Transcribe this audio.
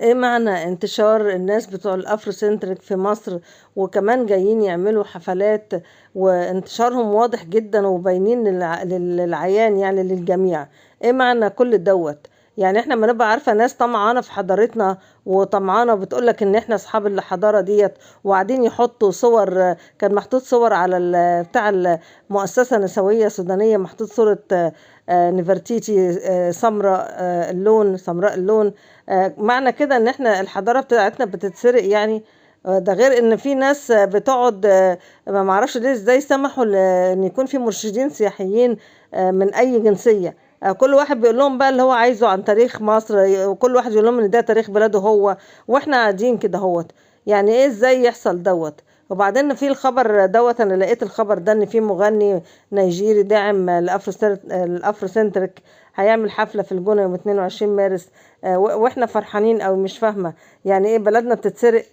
ايه معنى انتشار الناس بتوع ال Afrocentric في مصر، وكمان جايين يعملوا حفلات وانتشارهم واضح جدا وباينين للعيان، يعني للجميع؟ ايه معنى كل دوت؟ يعني احنا ما نبقى عارفة ناس طمعانة في حضارتنا وطمعانة بتقولك ان احنا اصحاب الحضارة ديت، وقاعدين يحطوا صور. كان محطوط صور على بتاع المؤسسة النسوية السودانية، محطوط صورة نفرتيتي، سمراء اللون، سمراء اللون. معنى كده ان احنا الحضارة بتاعتنا بتتسرق يعني. ده غير ان في ناس بتقعد، ما معرفش ليه ازاي سمحوا ان يكون في مرشدين سياحيين من اي جنسية. كل واحد بيقول لهم بقى اللي هو عايزه عن تاريخ مصر، وكل واحد يقول لهم ان ده تاريخ بلاده هو، واحنا قاعدين كده هوت. يعني ايه ازاي يحصل دوت؟ وبعدين في الخبر دوت، انا لقيت الخبر ده ان في مغني نيجيري داعم ال Afrocentric هيعمل حفلة في الجونة يوم 22 مارس، واحنا فرحانين او مش فاهمة يعني ايه بلدنا بتتسرق.